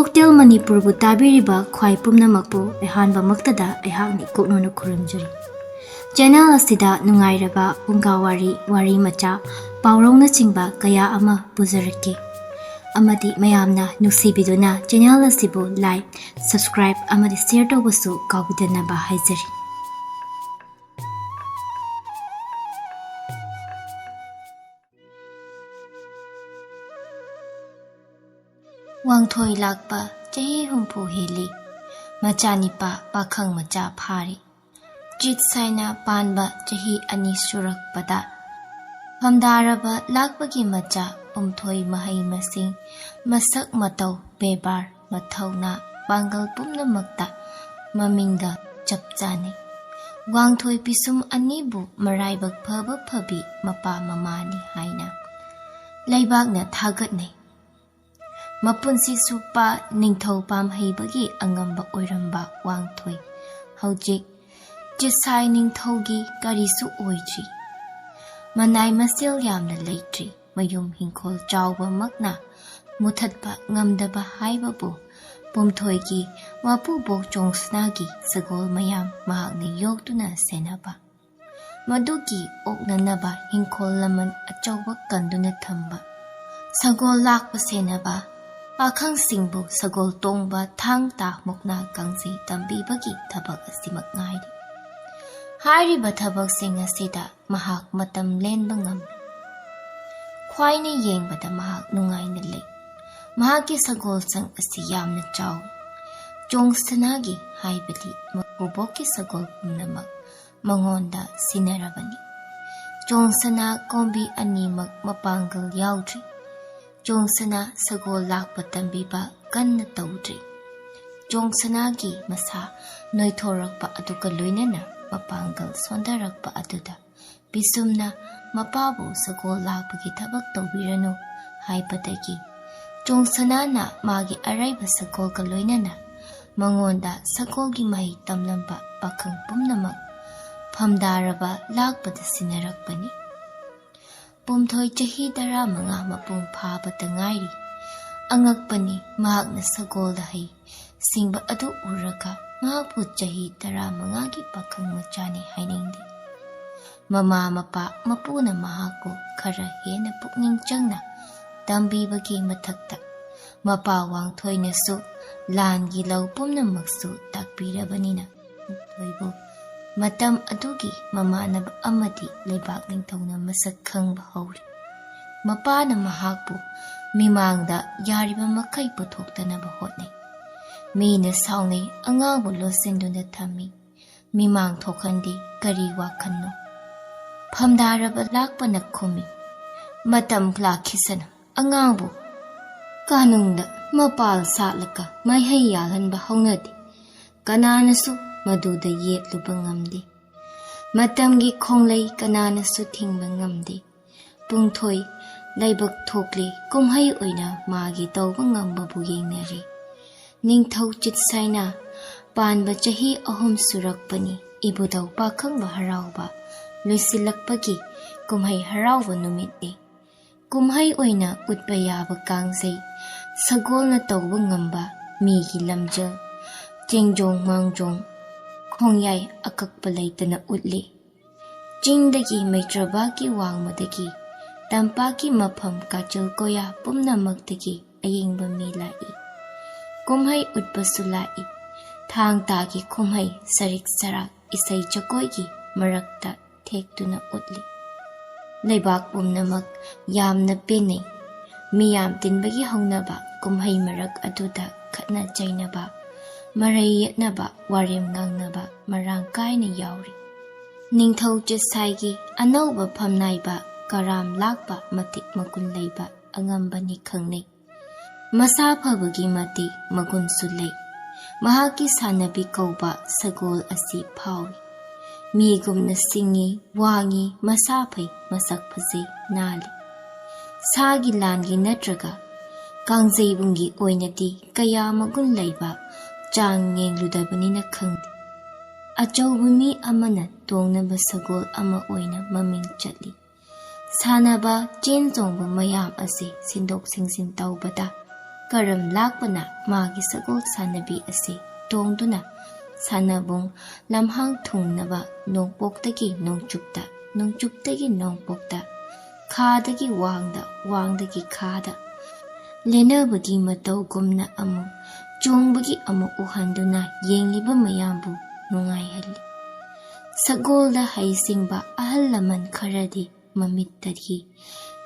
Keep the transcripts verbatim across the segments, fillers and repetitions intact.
Cocktail ꯃꯅꯤꯄꯨꯔꯕꯨ ꯇꯥꯕꯤꯔꯤꯕ ꯈ꯭ꯋꯥꯏ ꯄꯨꯝꯅꯃꯛꯄꯨ ꯑꯍꯥꯟꯕꯃꯛꯇꯗ ꯑꯩꯍꯥꯛꯅ ꯏꯀꯣꯛꯅꯧꯅ ꯈꯨꯔꯨꯝꯖꯔꯤ꯫ ꯆꯦꯅꯦꯜ ꯑꯁꯤꯗ ꯅꯨꯡꯉꯥꯏꯔꯕ ꯐꯨꯡꯒꯥ ꯋꯥꯔꯤ, ꯋꯥꯔꯤ ꯃꯆꯥ, ꯄꯥꯎꯔꯧꯅꯆꯤꯡꯕ ꯀꯌꯥ ꯑꯃ ꯄꯨꯖꯔꯛꯀꯦ꯫ ꯑꯃꯗꯤ ꯃꯌꯥꯝꯅ ꯅꯨꯡꯁꯤꯕꯤꯗꯨꯅ ꯆꯦꯅꯦꯜ ꯑꯁꯤꯕꯨ like, subscribe ꯑꯃꯗꯤ share ꯇꯧꯕꯁꯨ ꯀꯥꯎꯕꯤꯗꯅꯕ ꯍꯥꯏꯖꯔꯤ꯫ ꯋꯥꯡꯊꯣꯏ ꯂꯥꯛꯄ ꯆꯍꯤ ꯍꯨꯝꯐꯨ ꯍꯦꯜꯂꯤ꯫ ꯃꯆꯥꯅꯤꯄꯥ ꯄꯥꯈꯪ ꯃꯆꯥ ꯐꯥꯔꯦ꯫ ꯆꯤꯠ ꯁꯥꯏꯅ ꯄꯥꯟꯕ ꯆꯍꯤ ꯑꯅꯤ ꯁꯨꯔꯛꯄꯗ ꯐꯝꯗꯥꯔꯕ ꯂꯥꯛꯄꯒꯤ ꯃꯆꯥ ꯄꯨꯝꯊꯣꯏ ꯃꯍꯩ ꯃꯁꯤꯡ, ꯃꯁꯛ ꯃꯇꯧ, ꯕꯦꯕꯥꯔ, ꯃꯊꯧꯅꯥ, ꯄꯥꯡꯒꯜ ꯄꯨꯝꯅꯃꯛꯇ ꯃꯃꯤꯡꯒ ꯆꯞ ꯆꯥꯅꯩ꯫ ꯋꯥꯡꯊꯣꯏ ꯄꯤꯁꯨꯝ ꯑꯅꯤꯕꯨ ꯃꯔꯥꯏꯕꯛ ꯐꯕ ꯐꯕꯤ ꯃꯄꯥ ꯃꯃꯥꯅꯤ ꯍꯥꯏꯅ ꯂꯩꯕꯥꯛꯅ ꯊꯥꯒꯠꯅꯩ꯫ ꯃꯄꯨꯟꯁꯤ ꯆꯨꯞꯄ ꯅꯤꯡꯊꯧ ꯄꯥꯝꯍꯩꯕꯒꯤ ꯑꯉꯝꯕ ꯑꯣꯏꯔꯝꯕ ꯋꯥꯡꯊꯣꯏ ꯍꯧꯖꯤꯛ ꯆꯤꯠꯁꯥꯏ ꯅꯤꯡꯊꯧꯒꯤ ꯀꯔꯤꯁꯨ ꯑꯣꯏꯗ꯭ꯔꯤ꯫ ꯃꯅꯥꯏ ꯃꯁꯤꯜ ꯌꯥꯝꯅ ꯂꯩꯇ꯭ꯔꯤ꯫ ꯃꯌꯨꯝ ꯍꯤꯡꯈꯣꯜ ꯆꯥꯎꯕꯃꯛꯅ ꯃꯨꯊꯠꯄ ꯉꯝꯗꯕ ꯍꯥꯏꯕꯕꯨ ꯄꯨꯝꯊꯣꯏꯒꯤ ꯃꯄꯨꯕꯣꯛ ꯆꯣꯡꯁꯅꯥꯒꯤ ꯁꯒꯣꯜ ꯃꯌꯥꯝ ꯃꯍꯥꯛꯅ ꯌꯣꯛꯇꯨꯅ ꯁꯦꯟꯅꯕ, ꯃꯗꯨꯒꯤ ꯑꯣꯛꯅꯅꯕ ꯍꯤꯡꯈꯣꯜ ꯂꯃꯟ ꯑꯆꯧꯕ ꯀꯟꯗꯨꯅ ꯊꯝꯕ, ꯁꯒꯣꯜ ꯂꯥꯛꯄ ꯁꯦꯟꯅꯕ, ꯄꯥꯈꯪꯁꯤꯡꯕꯨ ꯁꯒꯣꯜ ꯇꯣꯡꯕ, ꯊꯥꯡ ꯇꯥ, ꯃꯨꯛꯅꯥ ꯀꯥꯡꯖꯩ ꯇꯝꯕꯤꯕꯒꯤ ꯊꯕꯛ ꯑꯁꯤꯃꯛ ꯉꯥꯏꯔꯤ꯫ ꯍꯥꯏꯔꯤꯕ ꯊꯕꯛꯁꯤꯡ ꯑꯁꯤꯗ ꯃꯍꯥꯛ ꯃꯇꯝ ꯂꯦꯟꯕ ꯉꯝꯃꯤ꯫ ꯈ꯭ꯋꯥꯏꯅ ꯌꯦꯡꯕꯗ ꯃꯍꯥꯛ ꯅꯨꯡꯉꯥꯏꯅ ꯂꯩ꯫ ꯃꯍꯥꯛꯀꯤ ꯁꯒꯣꯜꯁꯪ ꯑꯁꯤ ꯌꯥꯝꯅ ꯆꯥꯎꯏ꯫ ꯆꯣꯡꯁꯅꯥꯒꯤ ꯍꯥꯏꯕꯗꯤ ꯃꯀꯨꯕꯣꯛꯀꯤ ꯁꯒꯣꯜ ꯄꯨꯝꯅꯃꯛ ꯃꯉꯣꯟꯗ ꯁꯤꯟꯅꯔꯕꯅꯤ꯫ ꯆꯣꯡꯁꯅꯥ ꯀꯣꯝꯕꯤ ꯑꯅꯤꯃꯛ ꯃꯄꯥꯡꯒꯜ ꯌꯥꯎꯗ꯭ꯔꯤ꯫ ꯆꯣꯡꯁꯅꯥ ꯁꯒꯣꯜ ꯂꯥꯛꯄ ꯇꯝꯕꯤꯕ ꯀꯟꯅ ꯇꯧꯗ꯭ꯔꯤ꯫ ꯆꯣꯡꯁꯅꯥꯒꯤ ꯃꯁꯥ ꯅꯣꯏꯊꯣꯔꯛꯄ ꯑꯗꯨꯒ ꯂꯣꯏꯅꯅ ꯃꯄꯥꯡꯒꯜ ꯁꯣꯟꯊꯔꯛꯄ ꯑꯗꯨꯗ ꯄꯤꯁꯨꯝꯅ ꯃꯄꯥꯕꯨ ꯁꯒꯣꯜ ꯂꯥꯛꯄꯒꯤ ꯊꯕꯛ ꯇꯧꯕꯤꯔꯅꯨ ꯍꯥꯏꯕꯗꯒꯤ ꯆꯣꯡꯁꯅꯥꯅ ꯃꯥꯒꯤ ꯑꯔꯩꯕ ꯁꯒꯣꯜꯒ ꯂꯣꯏꯅꯅ ꯃꯉꯣꯟꯗ ꯁꯒꯣꯜꯒꯤ ꯃꯍꯩ ꯇꯝꯂꯝꯕ ꯄꯥꯈꯪ ꯄꯨꯝꯅꯃꯛ ꯐꯝꯗꯥꯔꯕ ꯂꯥꯛꯄꯗ ꯁꯤꯟꯅꯔꯛꯄꯅꯤ꯫ ꯄꯨꯝꯊꯣꯏ ꯆꯍꯤ ꯇꯔꯥꯃꯉꯥ ꯃꯄꯨꯡ ꯐꯥꯕꯇ ꯉꯥꯏꯔꯤ꯫ ꯑꯉꯛꯄꯅꯤ, ꯃꯍꯥꯛꯅ ꯁꯒꯣꯜꯗ ꯍꯩ ꯁꯤꯡꯕ ꯑꯗꯨ ꯎꯔꯒ ꯃꯍꯥꯛꯄꯨ ꯆꯍꯤ ꯇꯔꯥꯃꯉꯥꯒꯤ ꯄꯥꯈꯪ ꯃꯆꯥꯅꯤ ꯍꯥꯏꯅꯤꯡꯗꯦ꯫ ꯃꯃꯥ ꯃꯄꯥ ꯃꯄꯨꯅ ꯃꯍꯥꯛꯄꯨ ꯈꯔ ꯍꯦꯟꯅ ꯄꯨꯛꯅꯤꯡ ꯆꯪꯅ ꯇꯝꯕꯤꯕꯒꯤ ꯃꯊꯛꯇ, ꯃꯄꯥ ꯋꯥꯡꯊꯣꯏꯅꯁꯨ ꯂꯥꯟꯒꯤ ꯂꯧ ꯄꯨꯝꯅꯃꯛꯁꯨ ꯇꯥꯛꯄꯤꯔꯕꯅꯤꯅ, ꯃꯈꯣꯏꯕꯨ ꯃꯇꯝ ꯑꯗꯨꯒꯤ ꯃꯃꯥꯟꯅꯕ ꯑꯃꯗꯤ ꯂꯩꯕꯥꯛ ꯅꯤꯡꯊꯧꯅ ꯃꯁꯛ ꯈꯪꯕ ꯍꯧꯔꯤ꯫ ꯃꯄꯥꯅ ꯃꯍꯥꯛꯄꯨ ꯃꯤꯃꯥꯡꯗ ꯌꯥꯔꯤꯕ ꯃꯈꯩ ꯄꯨꯊꯣꯛꯇꯅꯕ ꯍꯣꯠꯅꯩ꯫ ꯃꯤꯅ ꯁꯥꯎꯅꯩ, ꯑꯉꯥꯡꯕꯨ ꯂꯣꯠꯁꯤꯟꯗꯨꯅ ꯊꯝꯃꯤ, ꯃꯤꯃꯥꯡ ꯊꯣꯛꯍꯟꯗꯦ, ꯀꯔꯤ ꯋꯥꯈꯜꯅꯣ? ꯐꯝꯗꯥꯔꯕ ꯂꯥꯛꯄꯅ ꯈꯨꯝꯃꯤ, "ꯃꯇꯝ ꯂꯥꯛꯈꯤꯁꯅꯨ, ꯑꯉꯥꯡꯕꯨ ꯀꯥꯅꯨꯡꯗ ꯃꯄꯥꯜ ꯁꯥꯠꯂꯒ ꯃꯍꯩ ꯌꯥꯜꯍꯟꯕ ꯍꯧꯅꯗꯦ꯫ ꯀꯅꯥꯅꯁꯨ ꯃꯗꯨꯗ ꯌꯦꯠꯂꯨꯕ ꯉꯝꯗꯦ꯫ ꯃꯇꯝꯒꯤ ꯈꯣꯡꯂꯩ ꯀꯅꯥꯅꯁꯨ ꯊꯤꯡꯕ ꯉꯝꯗꯦ꯫ ꯄꯨꯡꯊꯣꯏ ꯂꯥꯏꯕꯛ ꯊꯣꯛꯂꯤ, ꯀꯨꯝꯍꯩ ꯑꯣꯏꯅ ꯃꯥꯒꯤ ꯇꯧꯕ ꯉꯝꯕꯕꯨ ꯌꯦꯡꯅꯔꯤ꯫ ꯅꯤꯡꯊꯧ ꯆꯤꯠꯁꯥꯏꯅ ꯄꯥꯟꯕ ꯆꯍꯤ ꯑꯍꯨꯝ ꯁꯨꯔꯛꯄꯅꯤ꯫ ꯏꯕꯨꯙꯧ ꯄꯥꯈꯪꯕ ꯍꯔꯥꯎꯕ ꯂꯣꯏꯁꯤꯜꯂꯛꯄꯒꯤ ꯀꯨꯝꯍꯩ ꯍꯔꯥꯎꯕ ꯅꯨꯃꯤꯠꯅꯤ꯫ ꯀꯨꯝꯍꯩ ꯑꯣꯏꯅ ꯎꯠꯄ ꯌꯥꯕ ꯀꯥꯡꯖꯩ, ꯁꯒꯣꯜꯅ ꯇꯧꯕ ꯉꯝꯕ ꯃꯤꯒꯤ ꯂꯝꯖꯦꯜ, ꯆꯦꯡꯖꯣꯡ ꯃꯥꯡꯖꯣꯡ, ꯈꯣꯡꯌꯥꯏ ꯑꯀꯛꯄ ꯂꯩꯇꯅ ꯎꯠꯂꯤ꯫ ꯆꯤꯡꯗꯒꯤ ꯃꯩꯇ꯭ꯔꯕꯥꯛꯀꯤ ꯋꯥꯡꯃꯗꯒꯤ ꯇꯝꯄꯥꯛꯀꯤ ꯃꯐꯝ ꯀꯥꯆꯤꯜ ꯀꯣꯌꯥ ꯄꯨꯝꯅꯃꯛꯇꯒꯤ ꯑꯌꯦꯡꯕ ꯃꯤ ꯂꯥꯛꯏ꯫ ꯀꯨꯝꯍꯩ ꯎꯠꯄꯁꯨ ꯂꯥꯛꯏ꯫ ꯊꯥꯡ ꯇꯥꯒꯤ ꯀꯨꯝꯍꯩ ꯁꯔꯤꯛ ꯁꯔꯥꯛ ꯏꯁꯩ ꯖꯒꯣꯏꯒꯤ ꯃꯔꯛꯇ ꯊꯦꯛꯇꯨꯅ ꯎꯠꯂꯤ꯫ ꯂꯩꯕꯥꯛ ꯄꯨꯝꯅꯃꯛ ꯌꯥꯝꯅ ꯄꯦꯟꯅꯩ꯫ ꯃꯤꯌꯥꯝ ꯇꯤꯟꯕꯒꯤ ꯍꯧꯅꯕ ꯀꯨꯝꯍꯩ ꯃꯔꯛ ꯑꯗꯨꯗ ꯈꯠꯅ ꯆꯩꯅꯕ, ꯃꯔꯩ ꯌꯦꯠꯅꯕ, ꯋꯥꯔꯦꯝ ꯉꯥꯡꯅꯕ ꯃꯔꯥꯡ ꯀꯥꯏꯅ ꯌꯥꯎꯔꯤ꯫ ꯅꯤꯡꯊꯧ ꯆꯦꯁꯥꯏꯒꯤ ꯑꯅꯧꯕ ꯐꯝꯅꯥꯏꯕ ꯀꯔꯥꯝ ꯂꯥꯛꯄ ꯃꯇꯤꯛ ꯃꯒꯨꯟ ꯂꯩꯕ ꯑꯉꯝꯕꯅꯤ ꯈꯪꯅꯩ꯫ ꯃꯁꯥ ꯐꯕꯒꯤ ꯃꯇꯤꯛ ꯃꯒꯨꯟꯁꯨ ꯂꯩ꯫ ꯃꯍꯥꯛꯀꯤ ꯁꯥꯟꯅꯕꯤ ꯀꯧꯕ ꯁꯒꯣꯜ ꯑꯁꯤ ꯐꯥꯎꯏ꯫ ꯃꯤꯒꯨꯝꯅ ꯁꯤꯡꯉꯤ, ꯋꯥꯡꯉꯤ, ꯃꯁꯥ ꯐꯩ, ꯃꯁꯛ ꯐꯖꯩ, ꯅꯥꯜꯂꯤ꯫ ꯁꯥꯒꯤ ꯂꯥꯟꯒꯤ ꯅꯠꯇ꯭ꯔꯒ ꯀꯥꯡꯖꯩꯕꯨꯡꯒꯤ ꯑꯣꯏꯅꯗꯤ ꯀꯌꯥ ꯃꯒꯨꯟ ꯂꯩꯕ ꯆꯥꯡ ꯌꯦꯡꯂꯨꯗꯕꯅꯤꯅ ꯈꯪꯗꯦ꯫ ꯑꯆꯧꯕ ꯃꯤ ꯑꯃꯅ ꯇꯣꯡꯅꯕ ꯁꯒꯣꯜ ꯑꯃ ꯑꯣꯏꯅ ꯃꯃꯤꯡ ꯆꯠꯂꯤ꯫ ꯁꯥꯟꯅꯕ, ꯆꯦꯟ ꯆꯣꯡꯕ ꯃꯌꯥꯝ ꯑꯁꯤ ꯁꯤꯟꯗꯣꯛ ꯁꯤꯟꯖꯤꯟ ꯇꯧꯕꯗ ꯀꯔꯝ ꯂꯥꯛꯄꯅ ꯃꯥꯒꯤ ꯁꯒꯣꯜ ꯁꯥꯟꯅꯕꯤ ꯑꯁꯤ ꯇꯣꯡꯗꯨꯅ ꯁꯥꯟꯅꯕꯨꯡ ꯂꯝꯍꯥꯡ ꯊꯨꯡꯅꯕ ꯅꯣꯡꯄꯣꯛꯇꯒꯤ ꯅꯣꯡꯆꯨꯞꯇ, ꯅꯣꯡꯆꯨꯞꯇꯒꯤ ꯅꯣꯡꯄꯣꯛꯇ, ꯈꯥꯗꯒꯤ ꯋꯥꯡꯗ, ꯋꯥꯡꯗꯒꯤ ꯈꯥꯗ ꯂꯦꯟꯅꯕꯒꯤ ꯃꯇꯧꯒꯨꯝꯅ ꯑꯃꯨꯛ ꯆꯣꯡꯕꯒꯤ ꯑꯃꯨꯛ ꯎꯍꯟꯗꯨꯅ ꯌꯦꯡꯂꯤꯕ ꯃꯌꯥꯝꯕꯨ ꯅꯨꯡꯉꯥꯏꯍꯜꯂꯤ꯫ ꯁꯒꯣꯜꯗ ꯍꯩꯁꯤꯡꯕ ꯑꯍꯜ ꯂꯃꯟ ꯈꯔꯗꯤ ꯃꯃꯤꯠꯇꯒꯤ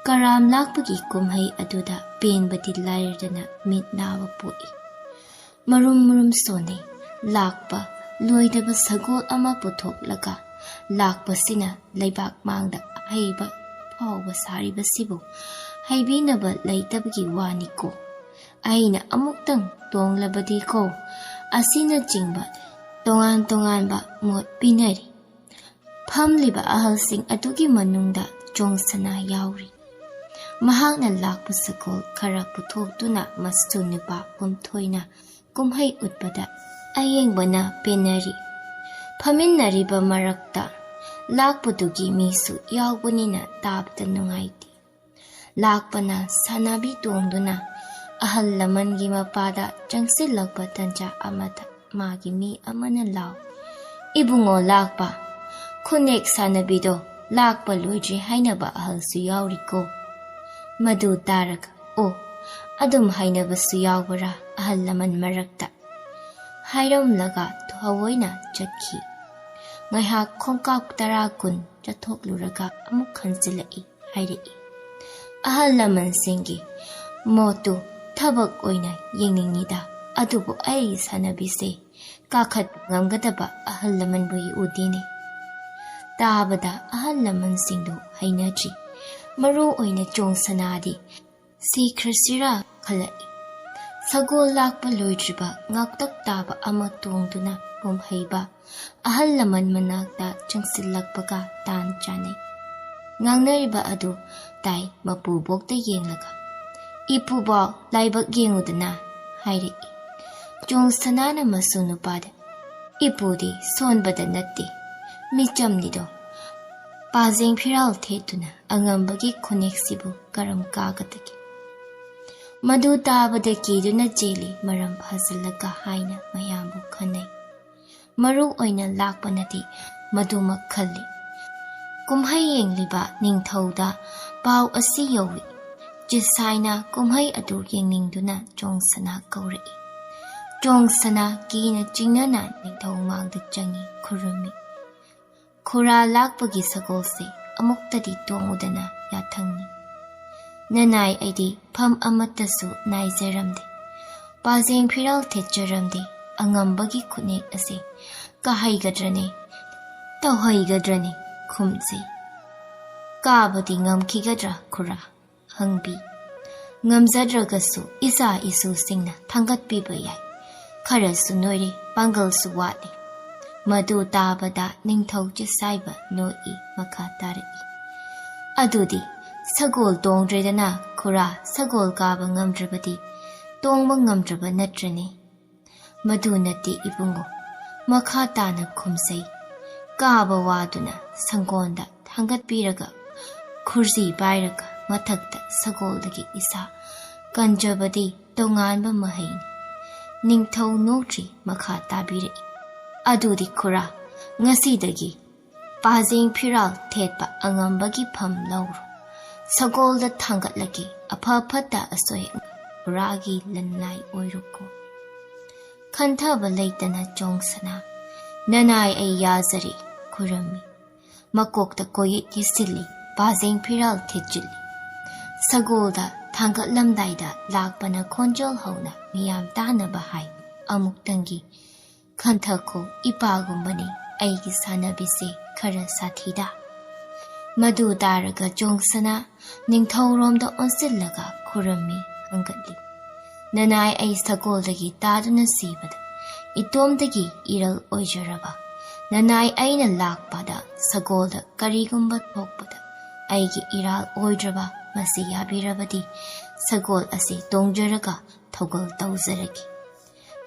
ꯀꯔꯥꯝ ꯂꯥꯛꯄꯒꯤ ꯀꯨꯝꯍꯩ ꯑꯗꯨꯗ ꯄꯦꯟꯕꯗꯤ ꯂꯥꯏꯔꯗꯅ ꯃꯤꯠ ꯅꯥꯕ ꯄꯣꯛꯏ꯫ ꯃꯔꯨꯝ ꯃꯔꯨꯝ ꯁꯣꯟꯅꯩ꯫ ꯂꯥꯛꯄ ꯂꯣꯏꯗꯕ ꯁꯒꯣꯜ ꯑꯃ ꯄꯨꯊꯣꯛꯂꯒ ꯂꯥꯛꯄꯁꯤꯅ ꯂꯩꯕꯥꯛ ꯃꯥꯡꯗ ꯑꯍꯩꯕ ꯐꯥꯎꯕ ꯁꯥꯔꯤꯕꯁꯤꯕꯨ ꯍꯩꯕꯤꯅꯕ ꯂꯩꯇꯕꯒꯤ ꯋꯥꯅꯤꯀꯣ꯫ ꯑꯩꯅ ꯑꯃꯨꯛꯇꯪ ꯇꯣꯡꯂꯕꯗꯤꯀꯣ ꯑꯁꯤꯅꯆꯤꯡꯕ ꯇꯣꯉꯥꯟ ꯇꯣꯉꯥꯟꯕ ꯃꯣꯠ ꯄꯤꯅꯔꯤ꯫ ꯐꯝꯂꯤꯕ ꯑꯍꯜꯁꯤꯡ ꯑꯗꯨꯒꯤ ꯃꯅꯨꯡꯗ ꯆꯣꯡꯁꯅꯥ ꯌꯥꯎꯔꯤ꯫ ꯃꯍꯥꯛꯅ ꯂꯥꯛꯄ ꯁꯒꯣꯜ ꯈꯔ ꯄꯨꯊꯣꯛꯇꯨꯅ ꯃꯁꯨ ꯅꯨꯄꯥ ꯀꯨꯝꯊꯣꯏꯅ ꯀꯨꯝꯍꯩ ꯎꯠꯄꯗ ꯑꯌꯦꯡꯕꯅ ꯄꯦꯟꯅꯔꯤ꯫ ꯐꯝꯃꯤꯟꯅꯔꯤꯕ ꯃꯔꯛꯇ ꯂꯥꯛꯄꯗꯨꯒꯤ ꯃꯤꯁꯨ ꯌꯥꯎꯕꯅꯤꯅ ꯇꯥꯕꯗ ꯅꯨꯡꯉꯥꯏꯇꯦ꯫ ꯂꯥꯛꯄꯅ ꯁꯥꯟꯅꯕꯤ ꯇꯣꯡꯗꯨꯅ ꯑꯍꯜ ꯂꯃꯟꯒꯤ ꯃꯄꯥꯗ ꯆꯪꯁꯤꯜꯂꯛꯄ ꯇꯟꯖꯥ ꯑꯃꯗ ꯃꯥꯒꯤ ꯃꯤ ꯑꯃꯅ ꯂꯥꯎ, "ꯏꯕꯨꯡꯉꯣ ꯂꯥꯛꯄ, ꯈꯨꯅꯦꯛ ꯁꯥꯟꯅꯕꯤꯗꯣ ꯂꯥꯛꯄ ꯂꯣꯏꯗ꯭ꯔꯤ ꯍꯥꯏꯅꯕ ꯑꯍꯜꯁꯨ ꯌꯥꯎꯔꯤꯀꯣ?" ꯃꯗꯨ ꯇꯥꯔꯒ, "ꯑꯣ, ꯑꯗꯨꯝ ꯍꯥꯏꯅꯕꯁꯨ ꯌꯥꯎꯕ꯭ꯔꯥ ꯑꯍꯜ ꯂꯃꯟ ꯃꯔꯛꯇ?" ꯍꯥꯏꯔꯝꯂꯒ ꯊꯑꯣꯏꯅ ꯆꯠꯈꯤ꯫ ꯉꯥꯏꯍꯥꯛ ꯈꯣꯡꯀꯥꯞ ꯇꯔꯥ ꯀꯨꯟ ꯆꯠꯊꯣꯛꯂꯨꯔꯒ ꯑꯃꯨꯛ ꯍꯟꯖꯤꯜꯂꯛꯏ ꯍꯥꯏꯔꯛꯏ꯫ ꯑꯍꯜ ꯂꯃꯟꯁꯤꯡꯒꯤ ꯃꯣꯠꯇꯨ ꯊꯕꯛ ꯑꯣꯏꯅ ꯌꯦꯡꯅꯤꯡꯉꯤꯗ, ꯑꯗꯨꯕꯨ ꯑꯩ ꯁꯥꯟꯅꯕꯤꯁꯦ ꯀꯥꯈꯠꯄ ꯉꯝꯒꯗꯕ ꯑꯍꯜ ꯂꯃꯟꯕꯨ ꯎꯗꯦꯅꯦ꯫ ꯇꯥꯕꯗ ꯑꯍꯜ ꯂꯃꯟꯁꯤꯡꯗꯨ ꯍꯩꯅꯗ꯭ꯔꯤ꯫ ꯃꯔꯨ ꯑꯣꯏꯅ ꯆꯣꯡ ꯁꯅꯥꯗꯤ ꯁꯤꯈ꯭ꯔꯁꯤꯔꯥ ꯈꯜꯂꯛꯏ꯫ ꯁꯒꯣꯜ ꯂꯥꯛꯄ ꯂꯣꯏꯗ꯭ꯔꯤꯕ ꯉꯥꯛꯇꯛ ꯇꯥꯕ ꯑꯃ ꯇꯣꯡꯗꯨꯅ ꯀꯨꯝꯍꯩꯕ ꯑꯍꯜ ꯂꯃꯟ ꯃꯅꯥꯛꯇ ꯆꯪꯁꯤꯜꯂꯛꯄꯒ ꯇꯥꯟ ꯆꯥꯅꯩ꯫ ꯉꯥꯡꯅꯔꯤꯕ ꯑꯗꯨ ꯇꯥꯏ ꯃꯄꯨꯕꯣꯛꯇ ꯌꯦꯡꯂꯒ, "ꯏꯄꯨꯕꯣꯛ, ꯂꯥꯏꯕꯛ ꯌꯦꯡꯉꯨꯗꯅ," ꯍꯥꯏꯔꯛꯏ꯫ ꯆꯣꯡ ꯁꯅꯥꯅ ꯃꯁꯨ ꯅꯨꯄꯥꯗ, "ꯏꯄꯨꯗꯤ ꯁꯣꯟꯕꯗ ꯅꯠꯇꯦ, ꯃꯤꯆꯝꯅꯤꯗꯣ꯫ ꯄꯥꯖꯦꯡ ꯐꯤꯔꯥꯜ ꯊꯦꯠꯇꯨꯅ ꯑꯉꯝꯕꯒꯤ ꯈꯨꯅꯦꯛꯁꯤꯕꯨ ꯀꯔꯝ ꯀꯥꯒꯗꯒꯦ?" ꯃꯗꯨ ꯇꯥꯕꯗ ꯀꯤꯗꯨꯅ ꯆꯦꯜꯂꯤ ꯃꯔꯝ ꯐꯥꯖꯤꯜꯂꯒ ꯍꯥꯏꯅ ꯃꯌꯥꯝꯕꯨ ꯈꯟꯅꯩ꯫ ꯃꯔꯨ ꯑꯣꯏꯅ ꯂꯥꯛꯄꯅꯗꯤ ꯃꯗꯨꯃꯛ ꯈꯜꯂꯤ꯫ ꯀꯨꯝꯍꯩ ꯌꯦꯡꯂꯤꯕ ꯅꯤꯡꯊꯧꯗ ꯄꯥꯎ ꯑꯁꯤ ꯌꯧꯏ꯫ ꯆꯤꯁꯥꯏꯅ ꯀꯨꯝꯍꯩ ꯑꯗꯨ ꯌꯦꯡꯅꯤꯡꯗꯨꯅ ꯆꯣꯡꯁꯅꯥ ꯀꯧꯔꯛꯏ꯫ ꯆꯣꯡꯁꯅꯥ ꯀꯤꯅ ꯆꯤꯡꯅꯅ ꯅꯤꯡꯊꯧ ꯃꯥꯡꯗ ꯆꯪꯉꯤ, ꯈꯨꯔꯨꯝꯃꯤ꯫ "ꯈꯨꯔꯥ ꯂꯥꯛꯄꯒꯤ ꯁꯒꯣꯜꯁꯦ ꯑꯃꯨꯛꯇꯗꯤ ꯇꯣꯡꯉꯨꯗꯅ ꯌꯥꯊꯪꯅꯤ꯫ ꯅꯅꯥꯏ ꯑꯩꯗꯤ ꯐꯝ ꯑꯃꯠꯇꯁꯨ ꯅꯥꯏꯖꯔꯝꯗꯦ꯫ ꯄꯥꯖꯦꯡ ꯐꯤꯔꯥꯜ ꯊꯦꯠꯆꯔꯝꯗꯦ꯫ ꯑꯉꯝꯕꯒꯤ ꯈꯨꯠꯅꯦꯛ ꯑꯁꯤ ꯀꯥꯍꯩꯒꯗ꯭ꯔꯅꯦ, ꯇꯧꯍꯩꯒꯗ꯭ꯔꯅꯦ?" ꯈꯨꯝꯖꯩ꯫ "ꯀꯥꯕꯗꯤ ꯉꯝꯈꯤꯒꯗ꯭ꯔꯥ ꯈꯨꯔꯥ?" ꯍꯪꯕꯤ꯫ "ꯉꯝꯖꯗ꯭ꯔꯒꯁꯨ ꯏꯆꯥ ꯏꯁꯨꯁꯤꯡꯅ ꯊꯥꯡꯒꯠꯄꯤꯕ ꯌꯥꯏ꯫ ꯈꯔꯁꯨ ꯅꯣꯏꯔꯦ, ꯄꯥꯡꯒꯜꯁꯨ ꯋꯥꯠꯂꯤ꯫" ꯃꯗꯨ ꯇꯥꯕꯗ ꯅꯤꯡꯊꯧ ꯆꯤꯁꯥꯏꯕ ꯅꯣꯛꯏ, ꯃꯈꯥ ꯇꯥꯔꯛꯏ꯫ "ꯑꯗꯨꯗꯤ ꯁꯒꯣꯜ ꯇꯣꯡꯗ꯭ꯔꯦꯗꯅ ꯈꯨꯔꯥ, ꯁꯒꯣꯜ ꯀꯥꯕ ꯉꯝꯗ꯭ꯔꯕꯗꯤ ꯇꯣꯡꯕ ꯉꯝꯗ꯭ꯔꯕ ꯅꯠꯇ꯭ꯔꯅꯦ?" "ꯃꯗꯨ ꯅꯠꯇꯦ ꯏꯕꯨꯡꯉꯣ", ꯃꯈꯥ ꯇꯥꯅ ꯈꯨꯝꯖꯩ꯫ "ꯀꯥꯕ ꯋꯥꯗꯨꯅ ꯁꯪꯒꯣꯟꯗ ꯊꯥꯡꯒꯠꯄꯤꯔꯒ ꯈꯨꯔꯖꯤ ꯄꯥꯏꯔꯒ ꯃꯊꯛꯇ ꯁꯒꯣꯜꯗꯒꯤ ꯏꯁꯥ ꯀꯟꯖꯕꯗꯤ ꯇꯣꯉꯥꯟꯕ ꯃꯍꯩꯅꯤ꯫" ꯅꯤꯡꯊꯧ ꯅꯣꯛꯇ꯭ꯔꯤ, ꯃꯈꯥ ꯇꯥꯕꯤꯔꯛꯏ꯫ "ꯑꯗꯨꯗꯤ ꯈꯨꯔꯥ, ꯉꯁꯤꯗꯒꯤ ꯄꯥꯖꯦꯡ ꯐꯤꯔꯥꯜ ꯊꯦꯠꯄ ꯑꯉꯝꯕꯒꯤ ꯐꯝ ꯂꯧꯔꯣ꯫ ꯁꯒꯣꯜꯗ ꯊꯥꯡꯒꯠꯂꯒꯦ꯫ ꯑꯐ ꯐꯠꯇ ꯑꯁꯣꯏ ꯑꯉꯥꯝ ꯈꯨꯔꯥꯒꯤ ꯂꯟꯂꯥꯏ ꯑꯣꯏꯔꯣꯀꯣ꯫" ꯈꯟꯊꯕ ꯂꯩꯇꯅ ꯆꯣꯡꯁꯅꯥ, "ꯅꯅꯥꯏ ꯑꯩ ꯌꯥꯖꯔꯦ" ꯈꯨꯔꯝꯃꯤ꯫ ꯃꯀꯣꯛꯇ ꯀꯣꯌꯦꯠ ꯌꯦꯠꯁꯤꯜꯂꯤ, ꯄꯥꯖꯦꯡ ꯐꯤꯔꯥꯜ ꯊꯦꯠꯆꯤꯜꯂꯤ꯫ ꯁꯒꯣꯜꯗ ꯊꯥꯡꯒꯠꯂꯝꯗꯥꯏꯗ ꯂꯥꯛꯄꯅ ꯈꯣꯟꯖꯦꯜ ꯍꯧꯅ ꯃꯤꯌꯥꯝ ꯇꯥꯅꯕ ꯍꯥꯏ, "ꯑꯃꯨꯛꯇꯪꯒꯤ ꯈꯟꯊꯈꯣ, ꯏꯄꯥꯒꯨꯝꯕꯅꯤ ꯑꯩꯒꯤ ꯁꯥꯟꯅꯕꯤꯁꯦ, ꯈꯔ ꯁꯥꯊꯤꯗ꯫" ꯃꯗꯨ ꯇꯥꯔꯒ ꯆꯣꯡꯁꯅꯥ ꯅꯤꯡꯊꯧꯔꯣꯝꯗ ꯑꯣꯟꯁꯤꯜꯂꯒ ꯈꯨꯔꯝꯃꯤ, ꯍꯪꯒꯠꯂꯤ꯫ "ꯅꯅꯥꯏ ꯑꯩ ꯁꯒꯣꯜꯗꯒꯤ ꯇꯥꯗꯨꯅ ꯁꯤꯕꯗ ꯏꯇꯣꯝꯇꯒꯤ ꯏꯔꯜ ꯑꯣꯏꯖꯔꯕ ꯅꯅꯥꯏ ꯑꯩꯅ ꯂꯥꯛꯄꯗ ꯁꯒꯣꯜꯗ ꯀꯔꯤꯒꯨꯝꯕ ꯊꯣꯛꯄꯗ ꯑꯩꯒꯤ ꯏꯔꯥꯜ ꯑꯣꯏꯗ꯭ꯔꯕ ꯃꯁꯤ ꯌꯥꯕꯤꯔꯕꯗꯤ ꯁꯒꯣꯜ ꯑꯁꯤ ꯇꯣꯡꯖꯔꯒ ꯊꯧꯒꯜ ꯇꯧꯖꯔꯒꯦ꯫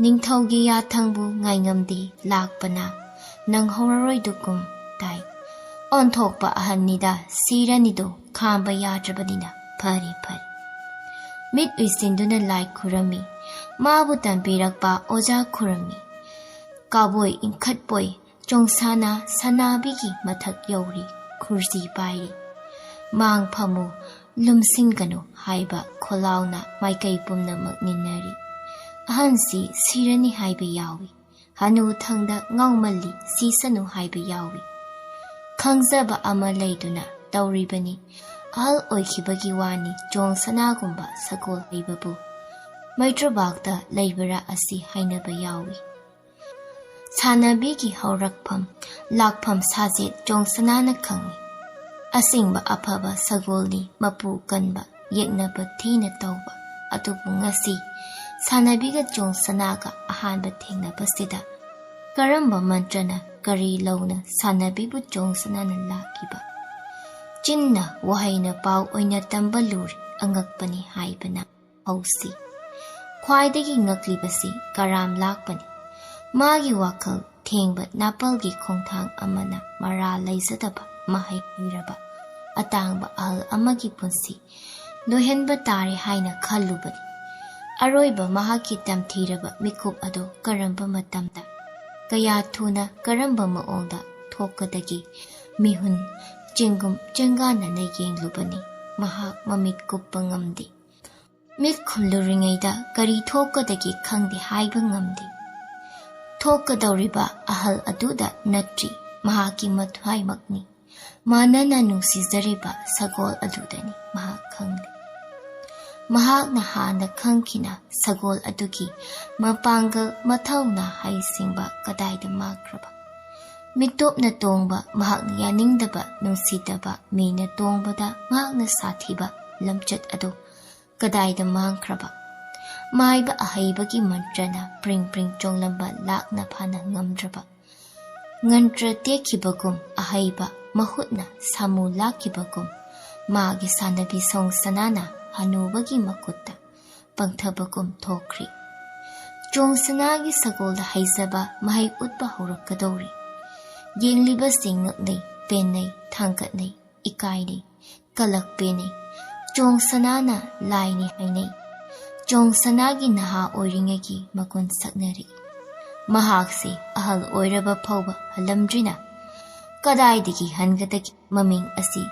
ꯅꯤꯡꯊꯧꯒꯤ ꯌꯥꯊꯪꯕꯨ ꯉꯥꯏꯉꯝꯗꯦ ꯂꯥꯛꯄꯅ ꯅꯪꯍꯧꯔꯔꯣꯏꯗꯨꯒꯨꯝ ꯇꯥꯏ꯫ ꯑꯣꯟꯊꯣꯛꯄ ꯑꯍꯟꯅꯤꯗ, ꯁꯤꯔꯅꯤꯗꯣ ꯈꯥꯝꯕ ꯌꯥꯗ꯭ꯔꯕꯅꯤꯅ ꯐꯔꯦ ꯐꯔꯦ꯫ ꯃꯤꯠ ꯎꯏꯁꯤꯟꯗꯨꯅ ꯂꯥꯏ ꯈꯨꯔꯝꯃꯤ꯫ ꯃꯥꯕꯨ ꯇꯝꯕꯤꯔꯛꯄ ꯑꯣꯖꯥ ꯈꯨꯔꯝꯃꯤ꯫ ꯀꯥꯕꯣꯏ ꯏꯟꯈꯠꯄꯣꯏ ꯆꯣꯡꯁꯥꯅ ꯁꯅꯥꯕꯤꯒꯤ ꯃꯊꯛ ꯌꯧꯔꯤ꯫ ꯈꯨꯔꯖꯤ ꯄꯥꯏꯔꯤ꯫ "ꯃꯥꯡ ꯐꯝꯃꯨ, ꯂꯨꯝꯁꯤꯟꯒꯅꯨ" ꯍꯥꯏꯕ ꯈꯣꯜꯂꯥꯎꯅ ꯃꯥꯏꯀꯩ ꯄꯨꯝꯅꯃꯛ ꯅꯤꯟꯅꯔꯤ꯫ ꯑꯍꯟꯁꯤ ꯁꯤꯔꯅꯤ ꯍꯥꯏꯕ ꯌꯥꯎꯏ꯫ ꯍꯅꯨ ꯊꯪꯗ ꯉꯥꯎꯃꯜꯂꯤ, ꯁꯤꯁꯅꯨ ꯍꯥꯏꯕ ꯌꯥꯎꯏ꯫ ꯈꯪꯖꯕ ꯑꯃ ꯂꯩꯗꯨꯅ ꯇꯧꯔꯤꯕꯅꯤ꯫ ꯑꯍꯜ ꯑꯣꯏꯈꯤꯕꯒꯤ ꯋꯥꯅꯤ, ꯆꯣꯡꯁꯅꯥꯒꯨꯝꯕ ꯁꯒꯣꯜ ꯍꯩꯕꯕꯨ ꯃꯩꯇ꯭ꯔꯕꯥꯛꯇ ꯂꯩꯕꯔꯥ ꯑꯁꯤ ꯍꯥꯏꯅꯕ ꯌꯥꯎꯏ꯫ ꯁꯥꯟꯅꯕꯤꯒꯤ ꯍꯧꯔꯛꯐꯝ, ꯂꯥꯛꯐꯝ ꯁꯥꯖꯦꯠ ꯆꯣꯡꯁꯅꯥꯅ ꯈꯪꯏ꯫ ꯑꯁꯦꯡꯕ ꯑꯐꯕ ꯁꯒꯣꯜꯅꯤ, ꯃꯄꯨ ꯀꯟꯕ, ꯌꯦꯛꯅꯕ ꯊꯤꯅ ꯇꯧꯕ꯫ ꯑꯗꯨꯕꯨ ꯉꯁꯤ ꯁꯥꯟꯅꯕꯤꯒ ꯆꯣꯡꯁꯅꯥꯒ ꯑꯍꯥꯟꯕ ꯊꯦꯡꯅꯕꯁꯤꯗ ꯀꯔꯝꯕ ꯃꯟꯇ꯭ꯔꯅ ꯀꯔꯤ ꯂꯧꯅ ꯁꯥꯟꯅꯕꯤꯕꯨ ꯆꯣꯡꯁꯅꯥꯅ ꯂꯥꯛꯈꯤꯕ? ꯆꯤꯟꯅ ꯋꯥꯍꯩꯅ ꯄꯥꯎ ꯑꯣꯏꯅ ꯇꯝꯕ ꯂꯨꯔꯤ, ꯑꯉꯛꯄꯅꯤ ꯍꯥꯏꯕꯅ ꯍꯧꯁꯤ꯫ ꯈ꯭ꯋꯥꯏꯗꯒꯤ ꯉꯛꯂꯤꯕꯁꯤ ꯀꯔꯥꯝ ꯂꯥꯛꯄꯅꯤ꯫ ꯃꯥꯒꯤ ꯋꯥꯈꯜ ꯊꯦꯡꯕ ꯅꯥꯄꯜꯒꯤ ꯈꯣꯡꯊꯥꯡ ꯑꯃꯅ ꯃꯔꯥ ꯂꯩꯖꯗꯕ ꯃꯍꯩ ꯍꯩꯔꯕ ꯑꯇꯥꯡꯕ ꯑꯍꯜ ꯑꯃꯒꯤ ꯄꯨꯟꯁꯤ ꯂꯣꯏꯍꯟꯕ ꯇꯥꯔꯦ ꯍꯥꯏꯅ ꯈꯜꯂꯨꯕꯅꯤ꯫ ꯑꯔꯣꯏꯕ ꯃꯍꯥꯛꯀꯤ ꯇꯝꯊꯤꯔꯕ ꯃꯤꯀꯨꯞ ꯑꯗꯨ ꯀꯔꯝꯕ ꯃꯇꯝꯗ, ꯀꯌꯥ ꯊꯨꯅ, ꯀꯔꯝꯕ ꯃꯑꯣꯡꯗ ꯊꯣꯛꯀꯗꯒꯦ? ꯃꯤꯍꯨꯟ ꯆꯦꯡꯒꯨꯝ ꯆꯦꯡꯒꯥꯟꯅꯅ ꯌꯦꯡꯂꯨꯕꯅꯤ꯫ ꯃꯍꯥꯛ ꯃꯃꯤꯠ ꯀꯨꯞꯄ ꯉꯝꯗꯦ꯫ ꯃꯤꯠ ꯈꯨꯝꯂꯨꯔꯤꯉꯩꯗ ꯀꯔꯤ ꯊꯣꯛꯀꯗꯒꯦ ꯈꯪꯗꯦ, ꯍꯥꯏꯕ ꯉꯝꯗꯦ꯫ ꯊꯣꯛꯀꯗꯧꯔꯤꯕ ꯑꯍꯜ ꯑꯗꯨꯗ ꯅꯠꯇ꯭ꯔꯤ, ꯃꯍꯥꯛꯀꯤ ꯃꯊ꯭ꯋꯥꯏꯃꯛꯅꯤ꯫ ꯃꯥꯅꯅ ꯅꯨꯡꯁꯤꯖꯔꯤꯕ ꯁꯒꯣꯜ ꯑꯗꯨꯗꯅꯤ ꯃꯍꯥꯛ ꯈꯪꯂꯤ꯫ ꯃꯍꯥꯛꯅ ꯍꯥꯟꯅ ꯈꯪꯈꯤꯅ ꯁꯒꯣꯜ ꯑꯗꯨꯒꯤ ꯃꯄꯥꯡꯒꯜ, ꯃꯊꯧꯅꯥ, ꯍꯩꯁꯤꯡꯕ ꯀꯗꯥꯏꯗ ꯃꯥꯡꯈ꯭ꯔꯕ? ꯃꯤꯇꯣꯞꯅ ꯇꯣꯡꯕ, ꯃꯍꯥꯛꯅ ꯌꯥꯅꯤꯡꯗꯕ, ꯅꯨꯡꯁꯤꯗꯕ ꯃꯤꯅ ꯇꯣꯡꯕꯗ ꯃꯍꯥꯛꯅ ꯁꯥꯊꯤꯕ ꯂꯝꯆꯠ ꯑꯗꯨ ꯀꯗꯥꯏꯗ ꯃꯥꯡꯈ꯭ꯔꯕ? ꯃꯥꯏꯕ ꯑꯍꯩꯕꯒꯤ ꯃꯟꯇ꯭ꯔꯅ ꯄ꯭ꯔꯤꯡ ꯄ꯭ꯔꯤꯡ ꯆꯣꯡꯂꯝꯕ ꯂꯥꯛꯅ ꯐꯥꯅ ꯉꯝꯗ꯭ꯔꯕ? ꯉꯟꯇ꯭ꯔ ꯇꯦꯛꯈꯤꯕꯒꯨꯝ ꯑꯍꯩꯕ ꯃꯍꯨꯠꯅ ꯁꯥꯃꯨ ꯂꯥꯛꯈꯤꯕꯒꯨꯝ, ꯃꯥꯒꯤ ꯁꯥꯟꯅꯕꯤ ꯆꯣꯡꯁꯅꯥꯅ ꯍꯅꯨꯕꯒꯤ ꯃꯈꯨꯠꯇ ꯄꯪꯊꯕꯒꯨꯝ ꯊꯣꯛꯈ꯭ꯔꯤ꯫ ꯆꯣꯡꯁꯅꯥꯒꯤ ꯁꯒꯣꯜꯗ ꯍꯩꯖꯕ ꯃꯍꯩ ꯎꯠꯄ ꯍꯧꯔꯛꯀꯗꯧꯔꯤ꯫ ꯌꯦꯡꯂꯤꯕꯁꯤꯡ ꯉꯛꯅꯩ, ꯄꯦꯟꯅꯩ, ꯊꯥꯡꯒꯠꯅꯩ, ꯏꯀꯥꯏꯅꯩ, ꯀꯂꯛ ꯄꯦꯟꯅꯩ꯫ ꯆꯣꯡꯁꯅꯥꯅ ꯂꯥꯏꯅꯤ ꯍꯥꯏꯅꯩ꯫ ꯆꯣꯡꯁꯅꯥꯒꯤ ꯅꯍꯥ ꯑꯣꯏꯔꯤꯉꯩꯒꯤ ꯃꯒꯨꯟ ꯁꯛꯅꯔꯛꯏ꯫ ꯃꯍꯥꯛꯁꯤ ꯑꯍꯜ ꯑꯣꯏꯔꯕ ꯐꯥꯎꯕ ꯍꯜꯂꯝꯗ꯭ꯔꯤꯅ ꯀꯗꯥꯏꯗꯒꯤ ꯍꯟꯒꯗꯒꯦ? ꯃꯃꯤꯡ ꯑꯁꯤ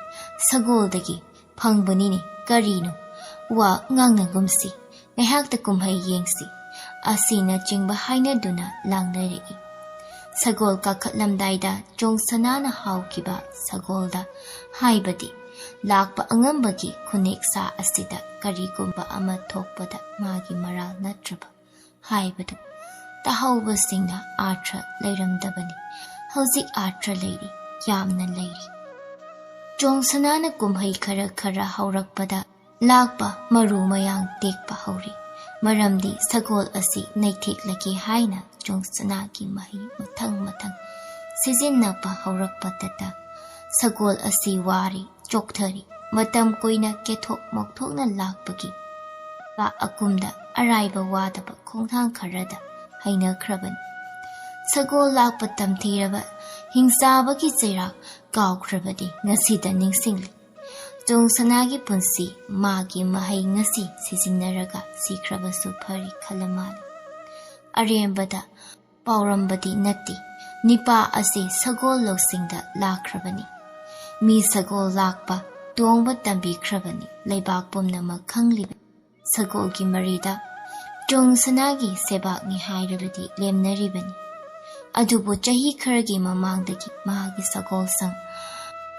ꯁꯒꯣꯜꯗꯒꯤ ꯐꯪꯕꯅꯤꯅꯦ꯫ ꯀꯔꯤꯅꯣ? ꯋꯥ ꯉꯥꯡꯅꯒꯨꯝꯁꯤ, ꯉꯥꯏꯍꯥꯛꯇ ꯀꯨꯝꯍꯩ ꯌꯦꯡꯁꯤ ꯑꯁꯤꯅꯆꯤꯡꯕ ꯍꯥꯏꯅꯗꯨꯅ ꯂꯥꯡꯅꯔꯛꯏ꯫ ꯁꯒꯣꯜ ꯀꯥꯈꯠꯂꯝꯗꯥꯏꯗ ꯆꯣꯡꯁꯅꯥꯅ ꯍꯥꯎꯈꯤꯕ ꯁꯒꯣꯜꯗ, ꯍꯥꯏꯕꯗꯤ ꯂꯥꯛꯄ ꯑꯉꯝꯕꯒꯤ ꯈꯨꯅꯦꯛꯁꯥ ꯑꯁꯤꯗ ꯀꯔꯤꯒꯨꯝꯕ ꯑꯃ ꯊꯣꯛꯄꯗ ꯃꯥꯒꯤ ꯃꯔꯥꯜ ꯅꯠꯇ꯭ꯔꯕ ꯍꯥꯏꯕꯗꯨ ꯇꯥꯍꯧꯕꯁꯤꯡꯅ ꯑꯥꯔꯊ ꯂꯩꯔꯝꯗꯕꯅꯤ꯫ ꯍꯧꯖꯤꯛ ꯑꯥꯔꯊ ꯂꯩꯔꯤ, ꯌꯥꯝꯅ ꯂꯩꯔꯤ꯫ ꯆꯣꯡꯁꯅꯥꯅ ꯀꯨꯝꯍꯩ ꯈꯔ ꯈꯔ ꯍꯧꯔꯛꯄꯗ ꯂꯥꯛꯄ ꯃꯔꯨ ꯃꯌꯥꯡ ꯇꯦꯛꯄ ꯍꯧꯔꯤ꯫ ꯃꯔꯝꯗꯤ ꯁꯒꯣꯜ ꯑꯁꯤ ꯅꯩꯊꯦꯛꯂꯒꯦ ꯍꯥꯏꯅ ꯆꯣꯡꯁꯅꯥꯒꯤ ꯃꯍꯩ ꯃꯊꯪ ꯃꯊꯪ ꯁꯤꯖꯤꯟꯅꯕ ꯍꯧꯔꯛꯄꯗꯇ ꯁꯒꯣꯜ ꯑꯁꯤ ꯋꯥꯔꯤ, ꯆꯣꯛꯊꯔꯤ꯫ ꯃꯇꯝ ꯀꯨꯏꯅ ꯀꯦꯊꯣꯛ ꯃꯧꯊꯣꯛꯅ ꯂꯥꯛꯄꯒꯤ ꯂꯥ ꯑꯀꯨꯝꯗ ꯑꯔꯥꯏꯕ ꯋꯥꯗꯕ ꯈꯣꯡꯊꯥꯡ ꯈꯔꯗ ꯍꯩꯅꯈ꯭ꯔꯕꯅꯤ꯫ ꯁꯒꯣꯜ ꯂꯥꯛꯄ ꯇꯝꯊꯤꯔꯕ ꯍꯤꯡꯆꯥꯕꯒꯤ ꯆꯩꯔꯥꯛ ꯀꯥꯎꯈ꯭ꯔꯕꯗꯤ ꯉꯁꯤꯗ ꯅꯤꯡꯁꯤꯡꯂꯤ꯫ ꯆꯣꯡꯁꯅꯥꯒꯤ ꯄꯨꯟꯁꯤ ꯃꯥꯒꯤ ꯃꯍꯩ ꯉꯁꯤ ꯁꯤꯖꯤꯟꯅꯔꯒ ꯁꯤꯈ꯭ꯔꯕꯁꯨ ꯐꯔꯤ ꯈꯜꯂ ꯃꯥꯜꯂꯤ꯫ ꯑꯔꯦꯝꯕꯗ ꯄꯥꯎꯔꯝꯕꯗꯤ ꯅꯠꯇꯦ꯫ ꯅꯤꯄꯥ ꯑꯁꯤ ꯁꯒꯣꯜ ꯂꯧꯁꯤꯡꯗ ꯂꯥꯛꯈ꯭ꯔꯕꯅꯤ꯫ ꯃꯤ ꯁꯒꯣꯜ ꯂꯥꯛꯄ ꯇꯣꯡꯕ ꯇꯝꯕꯤꯈ꯭ꯔꯕꯅꯤ꯫ ꯂꯩꯕꯥꯛ ꯄꯨꯝꯅꯃꯛ ꯈꯪꯂꯤꯕꯅꯤ꯫ ꯁꯒꯣꯜꯒꯤ ꯃꯔꯤꯗ ꯆꯣꯡꯁꯅꯥꯒꯤ ꯁꯦꯕꯥꯛꯅꯤ ꯍꯥꯏꯔꯕꯗꯤ ꯂꯦꯝꯅꯔꯤꯕꯅꯤ꯫ ꯑꯗꯨꯕꯨ ꯆꯍꯤ ꯈꯔꯒꯤ ꯃꯃꯥꯡꯗꯒꯤ ꯃꯍꯥꯛꯀꯤ ꯁꯒꯣꯜꯁꯪ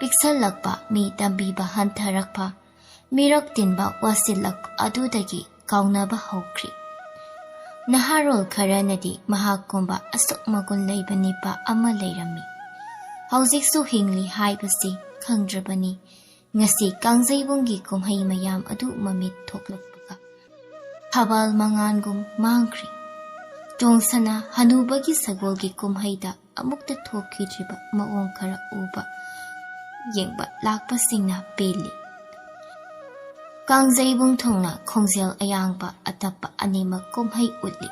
ꯄꯤꯛꯁꯜꯂꯛꯄ, ꯃꯤ ꯇꯝꯕꯤꯕ ꯍꯟꯊꯔꯛꯄ, ꯃꯤꯔꯛ ꯇꯤꯟꯕ ꯋꯥꯁꯤꯜꯂꯛꯄ ꯑꯗꯨꯗꯒꯤ ꯀꯥꯎꯅꯕ ꯍꯧꯈ꯭ꯔꯤ꯫ ꯅꯍꯥꯔꯣꯜ ꯈꯔꯅꯗꯤ ꯃꯍꯥꯛꯀꯨꯝꯕ ꯑꯁꯨꯛ ꯃꯒꯨꯟ ꯂꯩꯕ ꯅꯤꯄꯥ ꯑꯃ ꯂꯩꯔꯝꯃꯤ, ꯍꯧꯖꯤꯛꯁꯨ ꯍꯤꯡꯂꯤ ꯍꯥꯏꯕꯁꯤ ꯈꯪꯗ꯭ꯔꯕꯅꯤ꯫ ꯉꯁꯤ ꯀꯥꯡꯖꯩꯕꯨꯡꯒꯤ ꯀꯨꯝꯍꯩ ꯃꯌꯥꯝ ꯑꯗꯨ ꯃꯃꯤꯠ ꯊꯣꯛꯂꯛꯄꯒ ꯊꯥꯕꯜ ꯃꯉꯥꯟꯒꯨꯝ ꯃꯥꯡꯈ꯭ꯔꯤ꯫ ꯆꯣꯡꯁꯅꯥ ꯍꯅꯨꯕꯒꯤ ꯁꯒꯣꯜꯒꯤ ꯀꯨꯝꯍꯩꯗ ꯑꯃꯨꯛꯇ ꯊꯣꯛꯈꯤꯗ꯭ꯔꯤꯕ ꯃꯑꯣꯡ ꯈꯔ ꯎꯕ, ꯌꯦꯡꯕ ꯂꯥꯛꯄꯁꯤꯡꯅ ꯄꯦꯜꯂꯤ꯫ ꯀꯥꯡꯖꯩꯕꯨꯡ ꯊꯣꯡꯅ ꯈꯣꯡꯖꯦꯜ ꯑꯌꯥꯡꯕ ꯑꯇꯞꯄ ꯑꯅꯤꯃꯛ ꯀꯨꯝꯍꯩ ꯎꯠꯂꯤ꯫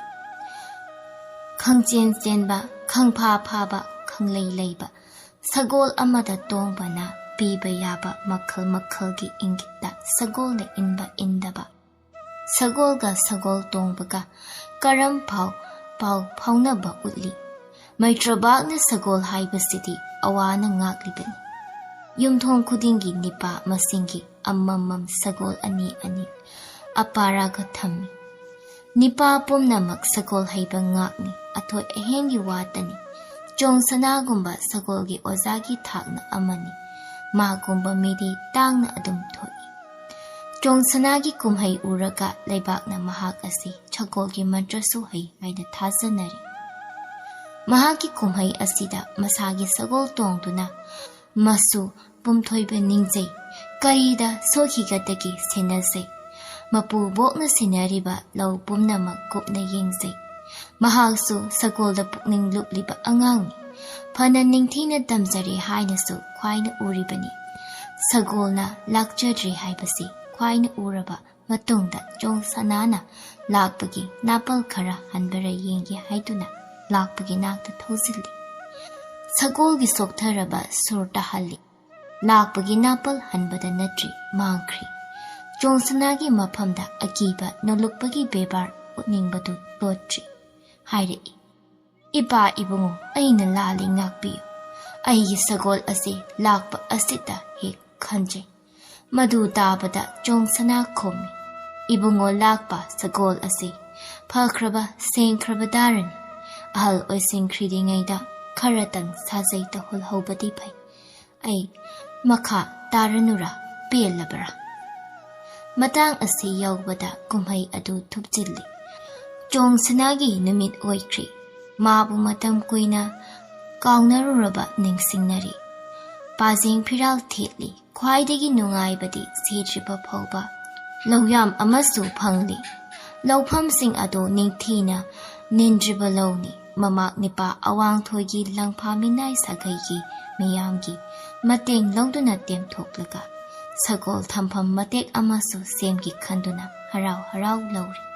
ꯈꯪꯆꯦꯟ ꯆꯦꯟꯕ, ꯈꯪꯐꯥ ꯐꯥꯕ, ꯈꯪꯂꯩ ꯂꯩꯕ ꯁꯒꯣꯜ ꯑꯃꯗ ꯇꯣꯡꯕꯅ ꯄꯤꯕ ꯌꯥꯕ ꯃꯈꯜ ꯃꯈꯜꯒꯤ ꯏꯪꯒꯤꯠꯇ ꯁꯒꯣꯜꯅ ꯏꯟꯕ ꯏꯟꯗꯕ, ꯁꯒꯣꯜꯒ ꯁꯒꯣꯜ ꯇꯣꯡꯕꯒ ꯀꯔꯝ ꯐꯥꯎ ꯄꯥꯎ ꯐꯥꯎꯅꯕ ꯎꯠꯂꯤ꯫ ꯃꯩꯇ꯭ꯔꯕꯥꯛꯅ ꯁꯒꯣꯜ ꯍꯥꯏꯕꯁꯤꯗꯤ ꯑꯋꯥꯅ ꯉꯥꯛꯂꯤꯕꯅꯤ꯫ ꯌꯨꯝꯊꯣꯡ ꯈꯨꯗꯤꯡꯒꯤ ꯅꯤꯄꯥ ꯃꯁꯤꯡꯒꯤ ꯑꯃꯃꯝ ꯁꯒꯣꯜ ꯑꯅꯤ ꯑꯅꯤ ꯑꯄꯥꯔꯥꯒ ꯊꯝꯃꯤ꯫ ꯅꯤꯄꯥ ꯄꯨꯝꯅꯃꯛ ꯁꯒꯣꯜ ꯍꯩꯕ ꯉꯥꯛꯅꯤ, ꯑꯊꯣꯏ ꯑꯍꯦꯟꯒꯤ ꯋꯥꯇꯅꯤ꯫ ꯆꯣꯡꯁꯅꯥꯒꯨꯝꯕ ꯁꯒꯣꯜꯒꯤ ꯑꯣꯖꯥꯒꯤ ꯊꯥꯛꯅ ꯑꯃꯅꯤ꯫ ꯃꯥꯒꯨꯝꯕ ꯃꯤꯗꯤ ꯇꯥꯡꯅ ꯑꯗꯨꯝ ꯊꯣꯛꯏ꯫ ꯆꯣꯡꯁꯅꯥꯒꯤ ꯀꯨꯝꯍꯩ ꯎꯔꯒ ꯂꯩꯕꯥꯛꯅ ꯃꯍꯥꯛ ꯑꯁꯤ ꯁꯒꯣꯜꯒꯤ ꯃꯟꯇ꯭ꯔꯁꯨ ꯍꯩ ꯍꯥꯏꯅ ꯊꯥꯖꯅꯔꯤ꯫ ꯃꯍꯥꯛꯀꯤ ꯀꯨꯝꯍꯩ ꯑꯁꯤꯗ ꯃꯁꯥꯒꯤ ꯁꯒꯣꯜ ꯇꯣꯡꯗꯨꯅ ꯃꯁꯨ ꯄꯨꯝꯊꯣꯏꯕ ꯅꯤꯡꯖꯩ, ꯀꯔꯤꯗ ꯁꯣꯛꯈꯤꯒꯗꯒꯦ ꯁꯦꯟꯅꯖꯩ꯫ ꯃꯄꯨꯕꯣꯛꯅ ꯁꯦꯟꯅꯔꯤꯕ ꯂꯧ ꯄꯨꯝꯅꯃꯛ ꯀꯨꯞꯅ ꯌꯦꯡꯖꯩ꯫ ꯃꯍꯥꯛꯁꯨ ꯁꯒꯣꯜꯗ ꯄꯨꯛꯅꯤꯡ ꯂꯨꯞꯂꯤꯕ ꯑꯉꯥꯡꯅꯤ꯫ ꯐꯅ ꯅꯤꯡꯊꯤꯅ ꯇꯝꯖꯔꯦ ꯍꯥꯏꯅꯁꯨ ꯈ꯭ꯋꯥꯏꯅ ꯎꯔꯤꯕꯅꯤ꯫ ꯁꯒꯣꯜꯅ ꯂꯥꯛꯆꯗ꯭ꯔꯦ ꯍꯥꯏꯕꯁꯤ ꯈ꯭ꯋꯥꯏꯅ ꯎꯔꯕ ꯃꯇꯨꯡꯗ ꯆꯣꯡꯁꯅꯥꯅ ꯂꯥꯛꯄꯒꯤ ꯅꯥꯄꯜ ꯈꯔ ꯍꯟꯕꯔ ꯌꯦꯡꯒꯦ ꯍꯥꯏꯗꯨꯅ ꯂꯥꯛꯄꯒꯤ ꯅꯥꯛꯇ ꯊꯧꯖꯤꯜꯂꯤ꯫ ꯁꯒꯣꯜꯒꯤ ꯁꯣꯛꯊꯔꯕ ꯁꯨꯔ ꯇꯥꯍꯜꯂꯤ꯫ ꯂꯥꯛꯄꯒꯤ ꯅꯥꯄꯜ ꯍꯟꯕꯗ ꯅꯠꯇ꯭ꯔꯤ, ꯃꯥꯡꯈ꯭ꯔꯤ꯫ ꯆꯣꯡꯁꯅꯥꯒꯤ ꯃꯐꯝꯗ ꯑꯀꯤꯕ ꯅꯣꯂꯨꯛꯄꯒꯤ ꯕꯦꯕꯥꯔ ꯎꯠꯅꯤꯡꯕꯗꯨ ꯇꯣꯠꯇ꯭ꯔꯤ꯫ ꯍꯥꯏꯔꯛꯏ, "ꯏꯄꯥ ꯏꯕꯨꯡꯉꯣ, ꯑꯩꯅ ꯂꯥꯜꯂꯤ, ꯉꯥꯛꯄꯤꯌꯨ꯫ ꯑꯩꯒꯤ ꯁꯒꯣꯜ ꯑꯁꯤ ꯂꯥꯛꯄ ꯑꯁꯤꯗ ꯍꯦꯛ ꯈꯟꯖꯩ꯫" ꯃꯗꯨ ꯇꯥꯕꯗ ꯆꯣꯡꯁꯅꯥ ꯈꯨꯝꯃꯤ, "ꯏꯕꯨꯡꯉꯣ ꯂꯥꯛꯄ ꯁꯒꯣꯜ ꯑꯁꯤ ꯐꯈ꯭ꯔꯕ ꯁꯦꯡꯈ꯭ꯔꯕ ꯗꯥꯔꯅꯤ꯫ ꯑꯍꯜ ꯑꯣꯏꯁꯤꯟꯈ꯭ꯔꯤꯉꯩꯗ ꯈꯔꯇꯪ ꯁꯥꯖꯩ ꯇꯧꯍꯜꯍꯧꯕꯗꯤ ꯐꯩ꯫ ꯑꯩ ꯃꯈꯥ ꯇꯥꯔꯅꯨꯔꯥ, ꯄꯦꯜꯂꯕ꯭ꯔꯥ?" ꯃꯇꯥꯡ ꯑꯁꯤ ꯌꯧꯕꯗ ꯀꯨꯝꯍꯩ ꯑꯗꯨ ꯊꯨꯞꯆꯤꯜꯂꯤ꯫ ꯆꯣꯡꯁꯅꯥꯒꯤ ꯅꯨꯃꯤꯠ ꯑꯣꯏꯈ꯭ꯔꯤ꯫ ꯃꯥꯕꯨ ꯃꯇꯝ ꯀꯨꯏꯅ ꯀꯥꯎꯅꯔꯨꯔꯕ ꯅꯤꯡꯁꯤꯡꯅꯔꯤ꯫ ꯄꯥꯖꯦꯡ ꯐꯤꯔꯥꯜ ꯊꯦꯠꯂꯤ꯫ ꯈ꯭ꯋꯥꯏꯗꯒꯤ ꯅꯨꯡꯉꯥꯏꯕꯗꯤ ꯁꯤꯗ꯭ꯔꯤꯕ ꯐꯥꯎꯕ ꯂꯧꯌꯥꯝ ꯑꯃꯁꯨ ꯐꯪꯂꯤ꯫ ꯂꯧꯐꯝꯁꯤꯡ ꯑꯗꯨ ꯅꯤꯡꯊꯤꯅ ꯅꯤꯟꯗ꯭ꯔꯤꯕ ꯂꯧꯅꯤ꯫ ꯃꯃꯥꯛ ꯅꯤꯄꯥ ꯑꯋꯥꯡꯊꯣꯏꯒꯤ ꯂꯪꯐꯥ ꯃꯤꯅꯥꯏ ꯁꯥꯒꯩꯒꯤ ꯃꯤꯌꯥꯝꯒꯤ ꯃꯇꯦꯡ ꯂꯧꯗꯨꯅ ꯇꯦꯝꯊꯣꯛꯂꯒ ꯁꯒꯣꯜ ꯊꯝꯐꯝ ꯃꯇꯦꯛ ꯑꯃꯁꯨ ꯁꯦꯝꯈꯤ ꯈꯟꯗꯨꯅ ꯍꯔꯥꯎ ꯍꯔꯥꯎ ꯂꯧꯔꯤ꯫